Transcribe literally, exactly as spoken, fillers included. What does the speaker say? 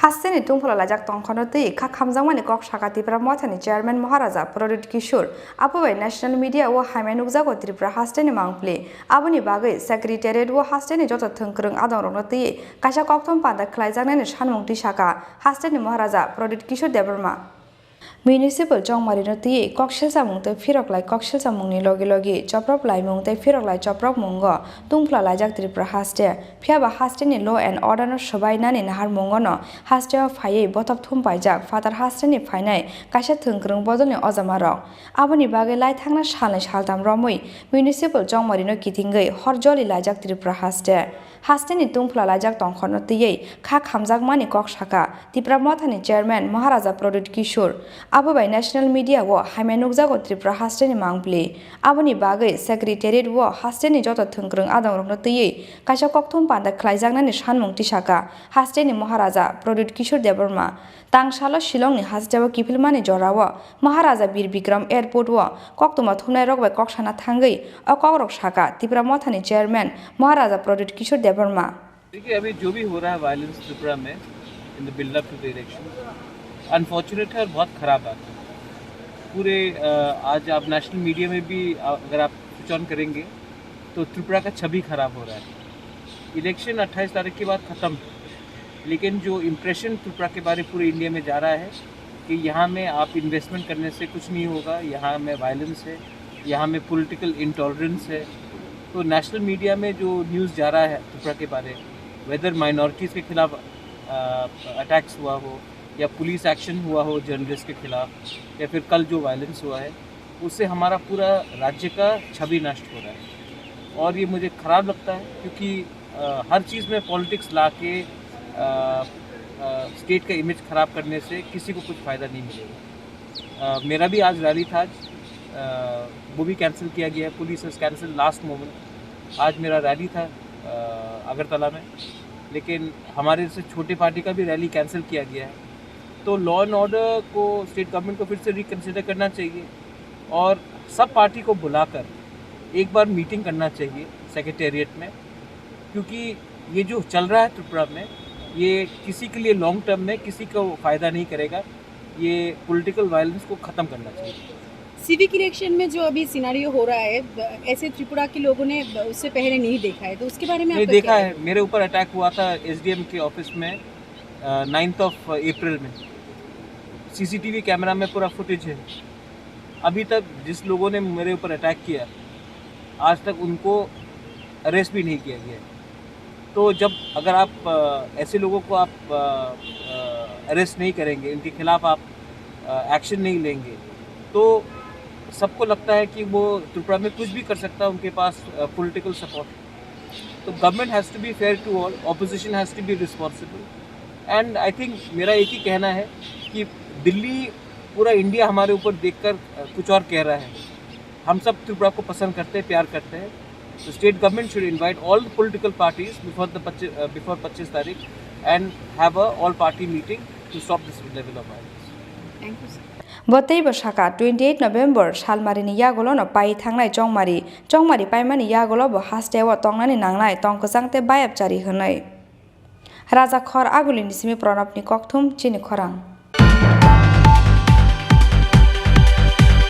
Hasteni tungphla laijak tongkhorno twi kha khamjakmani kok sakha Tipra Mothani Chairman Maharaja Pradyut Kishore. Abo bai national media o hamya nukjago Tripura hasteni mangpli. Aboni bagwi Secretariat o hasteni joto thwngkwrwng adongrokno twi kaisa kokthum panda khlaijaknani sanmung twi sakha hasteni Maharaja Pradyut Kishore Debbarma. Municipal chongmarino twi koksilsamung tei phiroklai koksilsamungni logi logi choprop laimung tei phiroklai choprop mungo tungphla laijak Tripura haste. Phiya ba hasteni law and order no swbainani naharmungono hasteo phaiwi bothop thum paijak phatar hasteni phainai kaisa thwngkwrwng bodolni ojamarok. Aboni bagwi laithangna salnwi saltham romwi municipal chongmarino kitingwi hor joli laijak Tripura haste. Hasteni tungphla laijak tongkhorno twiwi kha khamjakmani kok sakha Tipra Mothani Chairman Maharaja Pradyut Kishore. Abo bai national media o hamya nukjago Tripura hasteni mangpli. Aboni bagwi Secretariat o hasteni joto thwngkwrwng adongrokno twiwi kaisa kokthum panda khlaijaknani sanmung tisakha hasteni Maharaja Pradyut Kishore Debbarma. Tangsalo Shillongni hasteo kiphilmani jorao Maharaja Bir Bikram Airport o koktwma thumnairok bai kok sana thangwi o kokrok sakha Tipra Mothani Chairman Maharaja Pradyut Kishore Debbarma. देखिए, अभी जो भी हो रहा है violence Tripura में in the build up to the election, unfortunate है और बहुत खराब बात है। पूरे अ, आज आप नेशनल मीडिया में भी अ, अगर आप स्विच ऑन करेंगे तो त्रिपुरा का छवि खराब हो रहा है। इलेक्शन अट्ठाईस तारीख के बाद ख़त्म है, लेकिन जो इम्प्रेशन त्रिपुरा के बारे पूरे इंडिया में जा रहा है कि यहाँ में आप इन्वेस्टमेंट करने से कुछ नहीं होगा, यहाँ में वायलेंस है, यहाँ में पॉलिटिकल इंटॉलरेंस है। तो नेशनल मीडिया में जो न्यूज़ जा रहा है त्रिपुरा के बारे, वेदर माइनॉरिटीज़ के खिलाफ अटैक्स हुआ हो या पुलिस एक्शन हुआ हो जर्नलिस्ट के खिलाफ, या फिर कल जो वायलेंस हुआ है, उससे हमारा पूरा राज्य का छवि नष्ट हो रहा है। और ये मुझे ख़राब लगता है, क्योंकि अ, हर चीज़ में पॉलिटिक्स ला के स्टेट का इमेज ख़राब करने से किसी को कुछ फ़ायदा नहीं मिलेगा। अ, मेरा भी आज रैली था, आज अ, वो भी कैंसिल किया गया है, police has cancel last moment. आज मेरा रैली था अ, अगरतला में, लेकिन हमारे से छोटे पार्टी का भी रैली कैंसिल किया गया है। तो लॉ एंड ऑर्डर को स्टेट गवर्नमेंट को फिर से रिकंसिडर करना चाहिए और सब पार्टी को बुलाकर एक बार मीटिंग करना चाहिए सेक्रेटेरिएट में, क्योंकि ये जो चल रहा है त्रिपुरा में, ये किसी के लिए लॉन्ग टर्म में किसी को फ़ायदा नहीं करेगा। ये पॉलिटिकल वायलेंस को ख़त्म करना चाहिए। सिविक इलेक्शन में जो अभी सिनारियो हो रहा है, ब- ऐसे त्रिपुरा के लोगों ने ब- उससे पहले नहीं देखा है, तो उसके बारे में नहीं आपका देखा क्या है। मेरे ऊपर अटैक हुआ था एसडीएम के ऑफिस में नाइन्थ ऑफ अप्रैल में। सीसीटीवी कैमरा में पूरा फुटेज है। अभी तक जिस लोगों ने मेरे ऊपर अटैक किया, आज तक उनको अरेस्ट भी नहीं किया गया है। तो जब अगर आप अ, ऐसे लोगों को आप अरेस्ट नहीं करेंगे, उनके खिलाफ आप एक्शन नहीं लेंगे, तो सबको लगता है कि वो त्रिपुरा में कुछ भी कर सकता है, उनके पास पॉलिटिकल सपोर्ट। तो government has to be fair to all, opposition has to be responsible, and I think मेरा एक ही कहना है कि दिल्ली, पूरा इंडिया हमारे ऊपर देखकर अ, कुछ और कह रहा है। हम सब त्रिपुरा को पसंद करते हैं, प्यार करते हैं। So state government should invite all the political parties before the before पच्चीस तारीख and have a all party meeting to stop this level of violence. Thank you, sir. Bo teibo sakha, twenty eight November salmarini yagulono pai thangnai chongmari, chongmari paimani yagulo bo hasteo tongnani nangnai tongkwchang tei bayapchari hwnwi. Raja Khor Agulini simi Pranabni kokthum chini khorang.